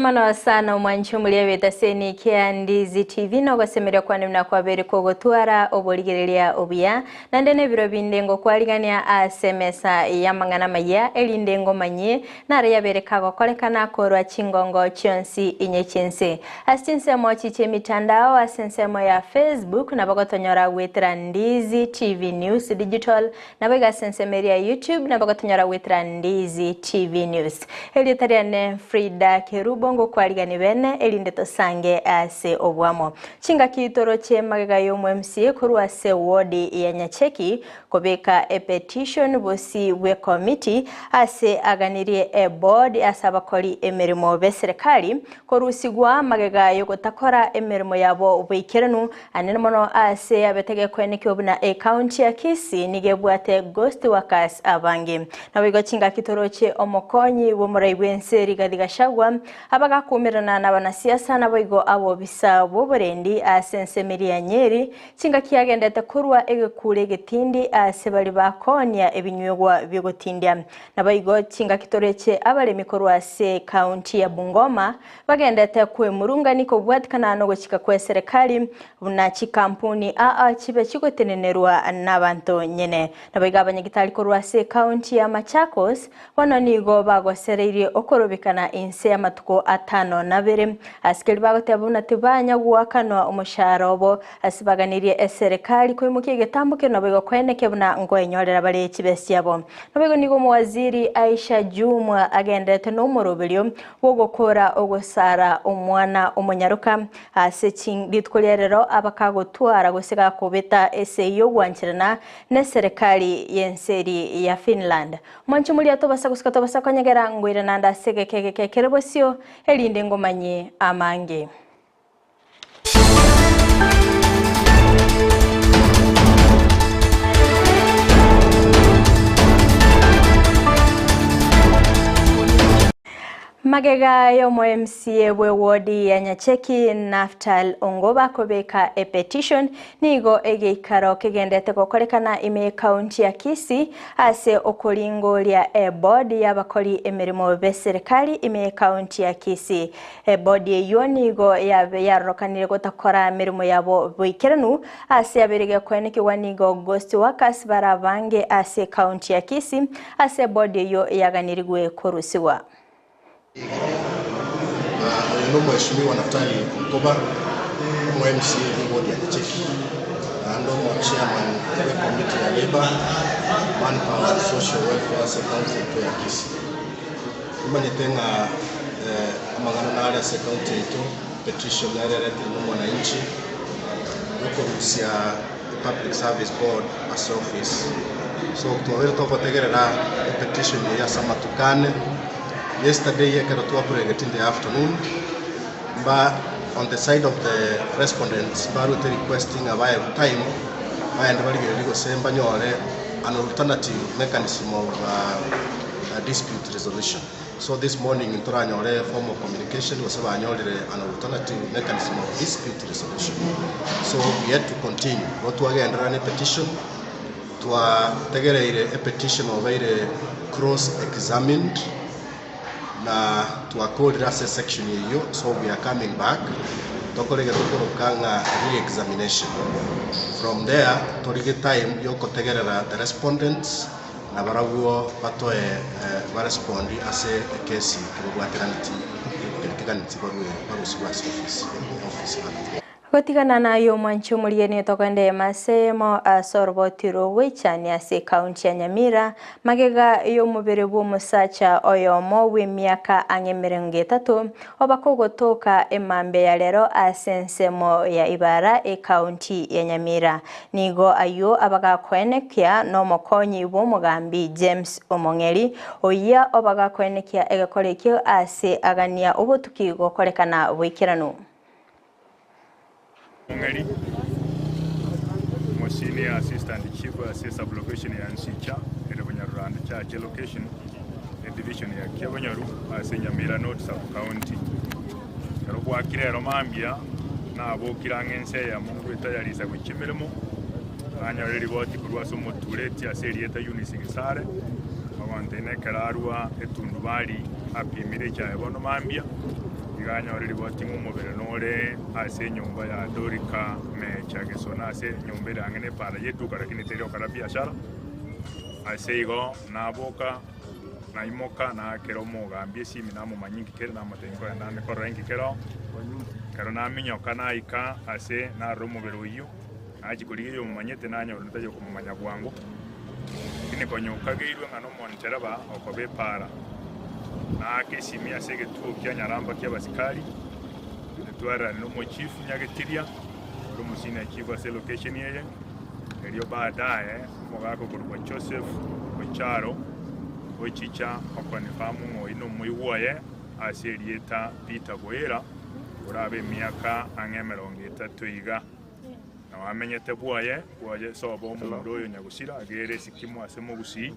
Mbuya mono sana omwanchi omoria bw'etaseni kia Ndizi TV nogosemeria kwane buna kwabeire kogotwara oborigereria obuya naende nebiro binde ngokwarigania ase emesa y'amang'ana amayia erinde ngomanyie nare yabeire kagokorekana korwa chingongo chionsi inye chi'ense. Ase chinsemo echi chi'emitandao ase ensemo ya Facebook nabo gotonyora goetera Ndizi TV News Digital Naboigo ase ensemo eria ya YouTube nabo gotonyora goetera Ndizi TV News. Erieta riane Frida Kerubo ngokwarigani bene erinde tosange ase obwamo. Chingaki toroche magega y'omo MCA korwa ase ward ya Nyacheki kobeka epetition bosi bw'ekomiti ase aganirie eboard ase abakori emeremo b'eserekari korusigwa magega yogotakora emeremo yabo boikeranu Anene mono ase abete gekoenekigwa buna ecounty ya Kisii nigo ebwate ghost workers abange. Naboigo chingaki toroche omokonyi bw'omorai bw'ense Rigathi Gachagua abagakumerana nabanasiasa naboigo abobisa bw'oborendi ase ensemo eria ya Nyeri chingaki agendete korwa egekuro egetindi ase baria bakoonia ebinywegwa biogotindia. Naboigo chingaki toreche abaremi korwa ase ecounty ya Bungoma Bagendete kwemurungania kobwatikana nogochika kw'eserekari buna chikampuni aa chibe chigotenenerwa nabanto nyene. Naboigo abanyagitari korwa ase ekaunti ya Machakos bono nigo bagosereirie okorobekana inse y'amatuko atano nabere. Asikeri bagoteba buna tibanya goakanwa omoshahara obo ase baganirie eserekari koimokia egetambo keria naboigo koenekia buna nkoenyorera bare chibesa chiabo. Naboigo nigo omowaziri Aisha Jumwa agenderete nomoroberio bw'ogokora ogosara omwana omonyaroka ase rituko ria rero abakagotwara gose gakobeta esegi y'ogwancherana n'eserekari y'ense eri ya Finland. Mwanche moria tobasa gosika tobasa konyegera ngoirana ande ase egeka egeke kere bosio erinde ngomanyie amange. Magega y'omo MCA bwe ward ya Nyacheki Naftal Ongoba kobeka epetition nigo egeikaro kegendete gokorekana ime y'ekaunti ya Kisii ase okoringoria eboard y'abakori emeremo b'eserekari ime y'ekaunti ya Kisii. Ebodi eyio nigo yabe yarorokanire gotakora emeremo yabo boikeranu, ase yabeire gekoenekigwa nigo ghost workers bare abange ase ekaunti ya Kisii ase ebodi eyio yaganirigwe korusigwa. Oyo nomweshimiwa Naftali Onkoba, omo MCA bwe ward ya Nyacheki, naende omo chairman bwe committee ya Labour, Manpower and Social Welfare ase county yaito ya Kisii. Nimanyete ng'a amang'ana nare ase ecounty yaito, petition nere eretire na omwananchi yokorusia epublic service board ase office. So twabeire togotegerera epetition eye ase amatuko ane, yesterday ekero twapuregeti in the afternoon, mba on the side of the respondents mbaruete request ng'a bae time bagende barigererie gose mbanyore an alternative mechanism of dispute resolution. So this morning ntoranyore formal communication gose banyorire an alternative mechanism of dispute resolution. So we had to continue. Igo twagenderera na epetition, twategereire epetition obeire cross examined na twakorire ase esection eyio so we are coming back tokore egetokoroka ng'a re-examination. From there torige time yokotegerera the respondents na barabwo batoe barespondi ase ekesi kebabwateraneti keria keganeti barue barusigwe ase ofisi ofisi ake. Gotigana naye omwanchi omorigereria togende ase eyemo ase oroboti rogoichania ase ekaunti ya Nyamira, magega y'omobere bw'omosacha oyomo bw'emiaka ang'e emerongo etato obakogotoka emambia ya rero ase ensemo ya Ibara ekaunti ya Nyamira. Nigo ayio abagakoenekia nomokonyi bw'omogambi James Omong'eri, oyia obagakoenekia egekora ekio ase agania obotuki gokorekana boikeranu. Omong'eri, Omosenior Assistant Chief ase Sub-location ya Nsicha ere Bunyarurandi Chache Location, Edivision ya Kiabonyoru ase Nyamira North Sub-County. Ekero gwakire ero mambia, nabokire ang'e ense eyemo ngwetayarisa gochia emeremo, nanyora eriboti korwa ase omotureti ase erieta Eunice Gesare, ogontebia nekero arwa etundubari apimire echaye bono mambia. Iga anyore riboti ng'a omobere nore ase enyomba ya Dorika Mecha Gesona ase enyomba ere ang'e nepaara y'eduka lakini teri gokora biashara. Ase igo naboka, naimoka, naakera omogambi esimi namomanyia inki kere, namotebia nkogenda ande korora inki kere oo. Ekero naminyoka naika ase narora omobere oyio, nachia korigia oyomomanyete nanyora onde tari okomomanya bwango. Lakini konya okageirwe ng'a nomontereba okoba epaara, naake esimi ase egetuo kia Nyaramba ki'abasikari, etwarerane nomochifu Nyagetiria, ore omosenior chief ase elocation eye, erio baadaye omogaka okorokwa Joseph Ocharo ochicha okonfirm ng'a oyio nomoigwa oye ase erieta Peter Boira, orabe emiaka ang'e emerongo etato iga. Nao amenyete bwoye, bwoye sobo omomura oyo nyagusira, agere esikimu ase mogusii,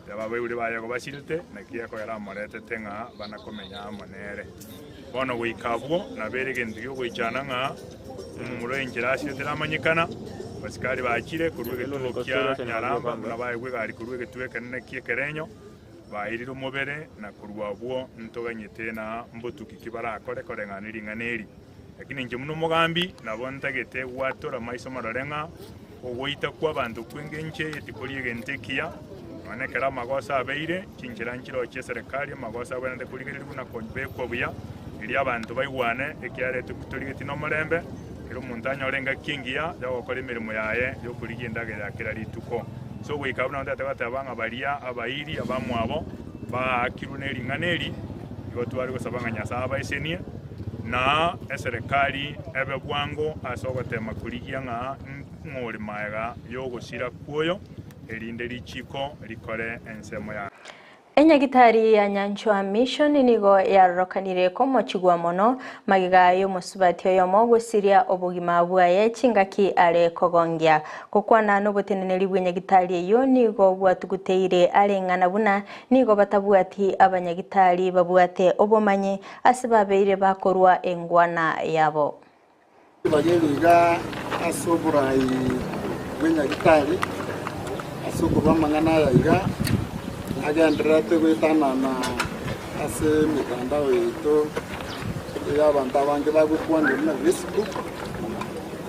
teba abaibori baye igo basirete, naki ekogera amoretete ng'a bana komenya amo nere. Bono goika abwo nabere egento gi'ogoichana ng'a omomura oyo enchera asirete teramanyekana, abasikari bachire korwa egetuo kia Nyaramba buna baegwa egari korwa egetuo ekenene ki'ekerenyo, bairire omobere, na korwa abwo ntoganyete na mbotuki ki barakore koreng'ana ne ring'ana eri. Lakini inche buna omogambi nabo ntagete gwatora maiso marore ng'a ogoita kw'abanto kw'engencho eye tikori egento ekiya, nonya nekero amagoso abeire, chinchera nchiroo chi'eserekari amagoso agwenerete korigererigwa na kobekwa buya, erio abanto baigwane, ekiagera torigetie nomorembe, kera omonto anyore engaki engiya y'ogokora emeremo yaye y'okorigia endagera ya kera rituko. Ase ogoika abwo nabo ntagete goteba ng'a baria abairi abamwabo baakirwe ne ring'ana eri, igo tware gosaba ng'a Nyasae abaesenie, Na eserekari ebe bwango ase ogoteema korigia ng'a ng'ore magega y'ogosira kw'oyo, erinde richiiko rikore ensemo yaye. Enyagitari ya Nyanchwa Mission nigo yarorokanire komochigwa mono magega y'omosubati oyomo gosiria obogima bwaye chingaki are kogongia. Gokwana noboteneneri bw'enyagitari eyio nigo gwatuguteire areng'ana buna nigo batabwati abanyagitari babwate obomanyi Ase babeire bakorua engwana yabo. Ribaga eri iga ase oborai bw'enyagitari ase okorua amang'ana aya iga agendererete goetanana ase emetandao yaito eye abanto abange bagokwanera buna Facebook,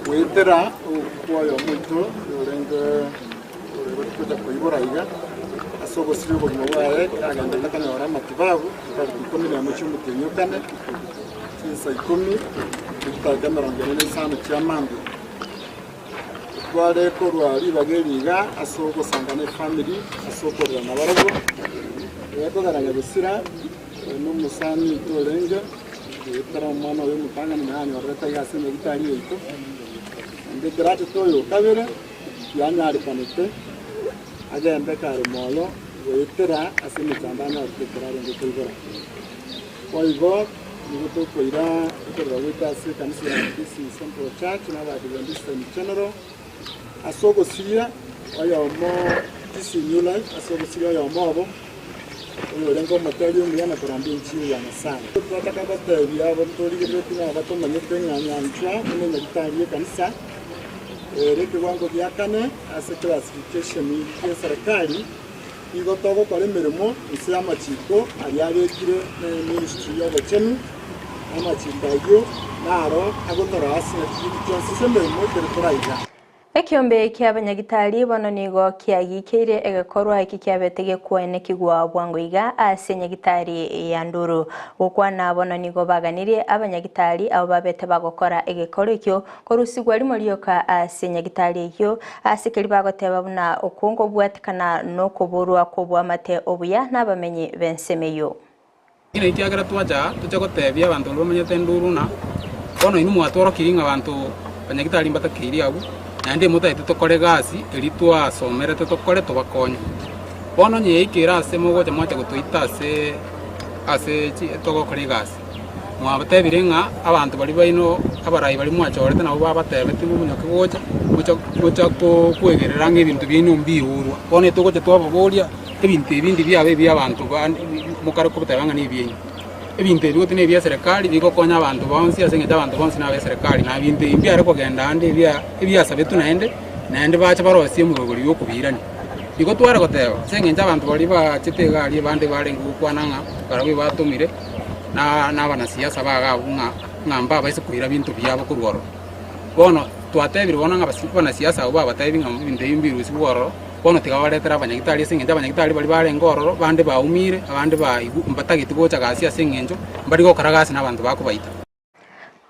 goetera ogokwa oyomo oito orenge Oyogocha koibora iga ase obosiria obogima bwaye, agenderete konyora amatibabu tariki ikomi nemo chi'omotienyi o kane, chinsa ikomi ne chidakika emerongo ene na isano chia mambia. Tware korwa ribaga eri iga ase ogosanga ne efamiri ase okorera nabarabwo, ekogera nyagosira nomosani oito orenge, goetera omwana oye omotang'ani naye anyorerete iga ase enyagitari yaito, naende ekero achete oyo o kabere. Tianyarekanete agende kare moyo goetera ase emechando anyorete ekero arenge koibora. Boigo nigo tokoira okorera gwaito ase ekanisa ya Kisii Central Church na Abadventista in general ase ogosiria oyomo Kisii New Life ase ogosiria oyomo obo oyorenge omoteri omuya na korambia enchiri ya Nyasaye. Twataka gotebia abo torigereretie na abatomanyete ng'a nyanchwa buna enyagitari y'ekanisa Ere ekewango gia kane ase classification y'eserekari, nigo togokora emeremo inse y'amachiko aria abekire ne ministry y'obochenu, na amachiko ayio naro agotoraa ase chingaki chionsi ase emeremo ekero toraiga. Ekiombe ki'abanyagitari bono nigo kiagikeire egekorwa eki kiabete gekwenekigwa bwango iga ase nyagitari ya Nduru. Gokwana bono nigo baganirie abanyagitari abo babete bagokora egekoro ekio Korusigwa rimo rioka ase nyagitari eyio, ase keria bagoteba buna okwo nkobwatekana nokoborwa kw'oboamate obuya nabamenyi b'ensemo eyio. Inaki ekiagera twacha aa, toche gotebia abanto baria bamenyete enduru ng'a bono inwe mwatworokirie ng'a abanto banyagitari mbatakeiri abwo, naende motagete tokore egasi eria twasomerete tokore tobakonye. Bono onye yaikire ase mogocha mwacha gotoita ase ase chi togokora egasi. Mwabatebire ng'a abanto baria baino abarai baria mwachorete nabwo babatebetie ng'a omonyoke gocha, gocha gocha kwegerera ng'a ebinto biaino mbiurwa. Bono etogocha twababoria, ebinto ebi ndi biaba ebia abanto bande mokare koteba ng'a nebiaino. Ebinto ebi gose nebia eserekari bigokonya abanto bonsi ase eng'encho abanto bonsi nabe eserekari na ebinto ebi mbiare kogenda ande ebia ebiasabetwe naende, naende bache barosie omorobori bwokobiirania. Igo tware goteba, ase eng'encho abanto baria bachete iga aria abande barenge gokwana ng'a barabwo ebatomire. na na abanasiasa ba iga abwo ng'a ng'a mbabaise koira binto biabo korwa ororo. Bono twatebire bono ng'a abasi abanasiasa abwo babatebi ng'a ebinto ebi mbirusigwe ororo, bono tiga babaretere abanyagitari ase eng'encho abanyagitari baria barenge ororo, bande baumire, abande baigw mbatageti gocha gasi ase eng'encho mbari gokora gasi na abanto bakobaita.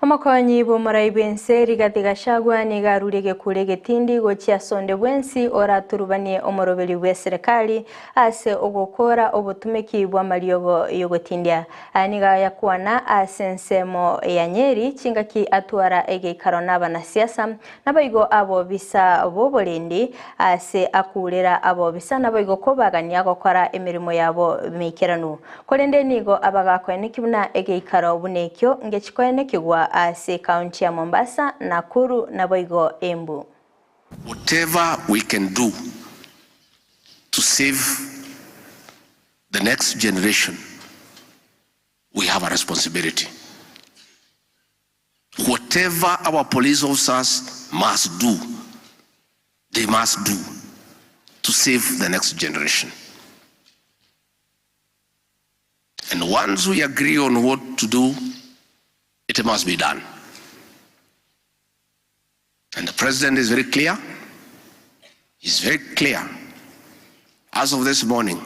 Omokonyi bw'omorai bw'ense Rigathi Gachagua nigo arurie egekuro egetindi gochia ase onde bwensi oraturubanie omoroberi bw'eserekari ase ogokora obotumeki bw'amariogo y'ogotindia. Aya nigo ayakwana ase ensemo ya Nyeri chingaki atwara egeikaro n'abanasiasa Naboigo abobisa b'oborendi aase akourera abobisa, naboigo kobagania gokora emeremo yabo meikeranu. Korende nigo abagakoeneki buna egeikaro buna ekio ngechikoenekigwa ase ekaunti ya Mombasa, Nakuru naboigo Embu. Whatever we can do to save the next generation, we have a responsibility. Whatever our police officers must do, they must do to save the next generation. And once we agree on what to do, it must be done. And the president is very clear. He's very clear. As of this morning,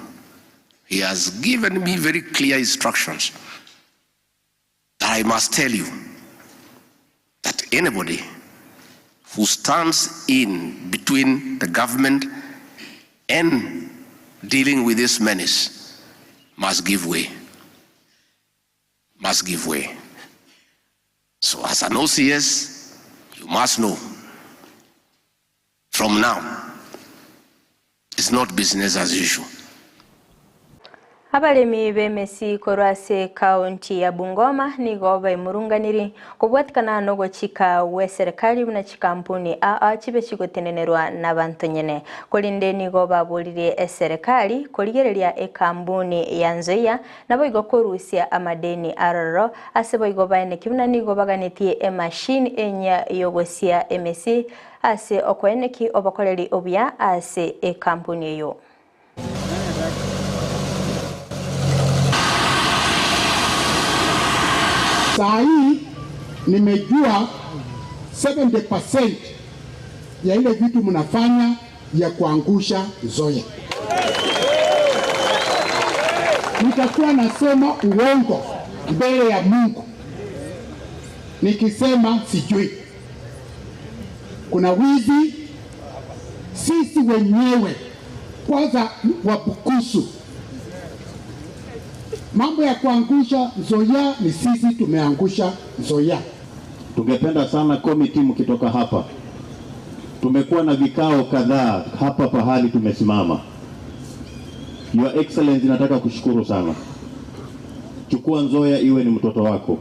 he has given me very clear instructions that I must tell you that anybody who stands in between the government and dealing with this menace must give way. Must give way. So as an OCS, you must know from now, it's not business as usual. Abaremi b'emesi korwa ase ekaunti ya Bungoma nigo baimurunganirie kobwatikana nogochika gw'eserekari buna chikampuni aa chibe chigotenenerwa nabanto nyene. Korende nigo baboririe eserekari korigereria ekambuni ya Nzoia naboigo korusia amadeni aroro ase boigo baeneki buna nigo baganetie emachine enyia yogosia emesi Ase okoeneki obokoreri obuya ase ekampuni eyio. Saa hii nimejua 70% ya ile vitu mnafanya ya kuangusha Nzoia. Nitakuwa nasema uongo mbele ya Mungu nikisema sijui. Kuna wizi, sisi wenyewe kwanza Wabukusu, mambo ya kuangusha Nzoia ni sisi tumeangusha Nzoia. Tungependa sana komiti mkitoka hapa, tumekuwa na vikao kadhaa hapa pahali tumesimama. Your Excellency, nataka kushukuru sana. Chukua Nzoia iwe ni mtoto wako,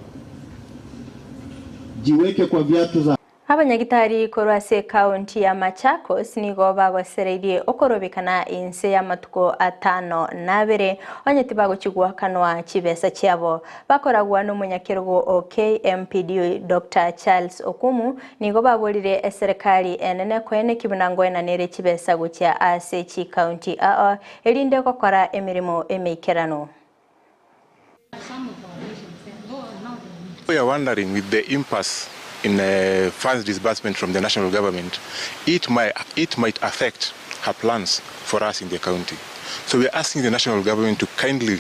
jiweke kwa viatu za Abanyagitari korwa ase ekaunti ya Machakos nigo bagosereirie okorobekana inse y'amatuko atano na abere onye tibagochia goakanwa chibesa chiabo. Bakoragwa nomonyakerogo o KMPDU Doctor Charles Okumu nigo baborire eserekari enene koeneki buna ngoenanere chibesa gochia ase chikaunti ao erinde gokora emeremo emeikeranu. We are wondering with the impasse in funds disbursement from the national government, it might, it might affect her plans for us in the county. So we are asking the national government to kindly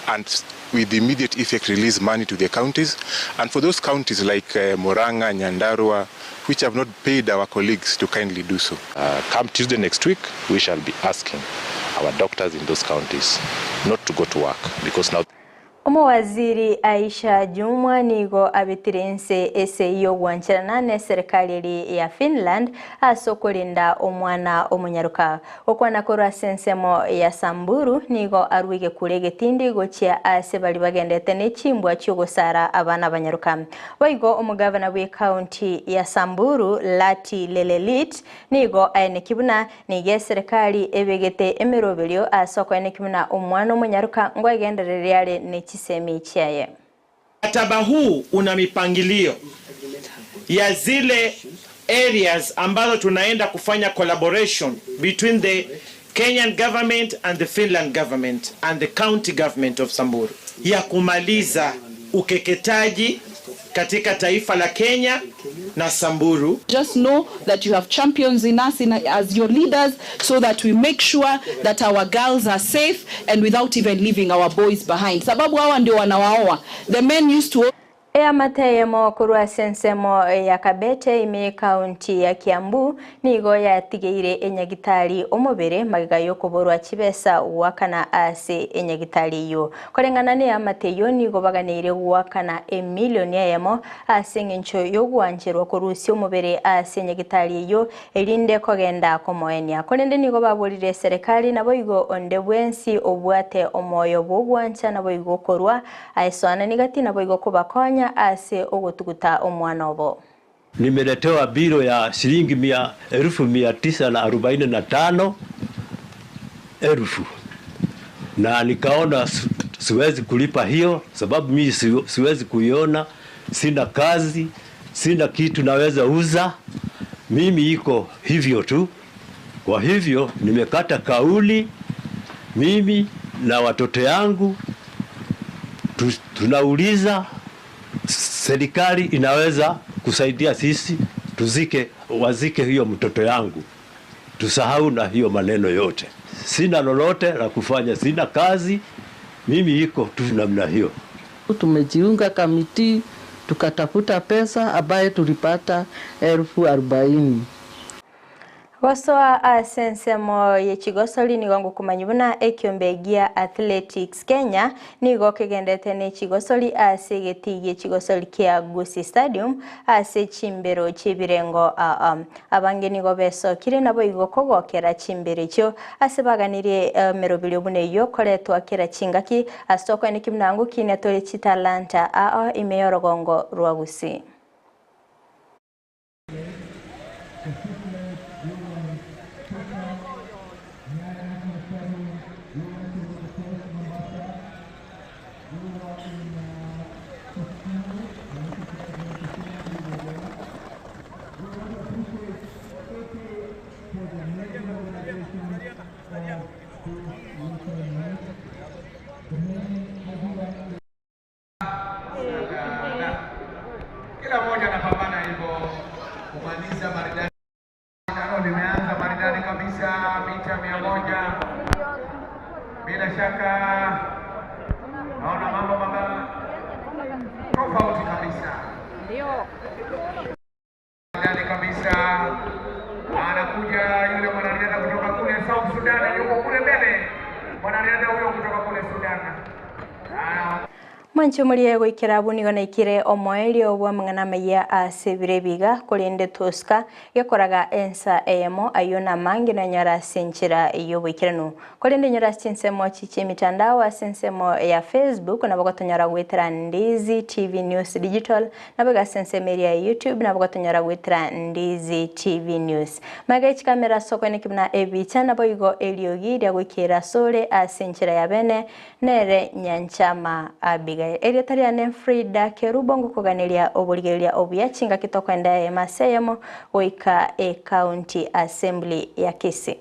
and with immediate effect release money to the counties. And for those counties like Murang'a, Nyandarua, which have not paid our colleagues to kindly do so. Come Tuesday next week, we shall be asking our doctors in those counties not to go to work because now Omowaziri Aisha Jumwa nigo abetire ense ase y'ogwancherana neserikari eria ya Finland ase okorinda omwana omonyaroka. Gokwana korwa ase ensemo ya Samburu nigo arue egekuro egetindi gochia ase baria bagendete ne chimbwa chi'ogosara abana abanyaroka. Boigo omogavana bw'ecounty ya Samburu Lati Lelelit nigo aeneki buna nigo eserekari ebegete emeroberio ase okoeneki buna omwana omonyaroka ngoegendereria are ne chisemi chiaye. Mkataba huu una mipangilio ya zile areas ambazo tunaenda kufanya collaboration between the Kenyan government and the Finland government and the county government of Samburu ya kumaliza Ukeketaji katika taifa la Kenya na Samburu. Just know that you have champions in us in, as your leaders so that we make sure that our girls are safe and without even leaving our boys behind. Sababu hawa ndio wanawaoa. The men used to Eamate korwa ase ensemo ya Kabete ime ekaunti ya Kiambu nigo yatigeire enyagitari omobere magega yokoborwa chibesa gwakana ase enyagitari eywo. Koreng'ana na eamate eywo nigo baganeire gwakana emilioni eyemo ase eng'encho yogwancherwa korusia omobere ase enyagitari eywo erinde kogenda komoenia. Korende nigo baborire eserekari naboigo onde bwensi obwate omoyo bwogwancha naboigo okorwa aesoanani gati naboigo kobakonya ase ogotuguta omwana obo. Nimeletewa biro ya shilingi mia, elfu mia tisa na arobaini na tano elfu na nikaona siwezi kulipa hiyo, sababu mimi siwezi kuiona, sina kazi, sina kitu naweza uza, mimi iko hivyo tu. Kwa hivyo nimekata kauli, mimi na watoto yangu tunauliza serikali inaweza kusaidia sisi tuzike, wazike hiyo mtoto yangu, tusahau na hiyo maneno yote. Sina lolote la kufanya, sina kazi, mimi iko tu namna hiyo. Tumejiunga kamiti tukatafuta pesa ambaye tulipata 40,000. Gosoa ase ensemo ye chigosori nigo ngokomanya buna ekiombe gia Athletics Kenya nigo kegendete ne chigosori ase egetii gie chigosori kia Gusii Stadium ase chimbero chi'ebirengo aa. Abange nigo besokire naboigo kogokera chimbero echio ase baganirie emeroberio buna eyio koretwa kera chingaki ase okoeneki buna ngokina tore chitalanta aa ime y'orogongo rwa Gusii. Kila mmoja anapambana hivyo kumaliza maridadi. Shindano limeanza maridadi kabisa, mita 100. Bila shaka naona mambo mabaya tofauti kabisa, maridadi kabisa. Anakuja yule mwanariadha kutoka kule South Sudan, yuko kule mbele, mwanariadha huyo kutoka kule Sudan. Mwanche omorie goikera abwo nigo naikire omoerio bw'amang'ana amaya ase ebiro ebiga korende tosika gekoraga ensa eyemo ayio namange nonyora ase enchera y'oboikeranu. Korende nyora ase chinsemo chichia emitandao ase ensemo ya Facebook nabo gotonyora goetera Ndizi TV News Digital nabo iga ase ensemo eria ya YouTube nabo gotonyora goetera Ndizi TV News. Magega echikamera ase okoeneki buna ebicha nabo igo eriogi ria goikera asore ase enchera ya bene nere Nyanchama Abigail. Erieta riane Frida Kerubo ngokoganeria oborigereria obuya chingaki tokoenda ema ase eyemo goika ecounty assembly ya Kisii.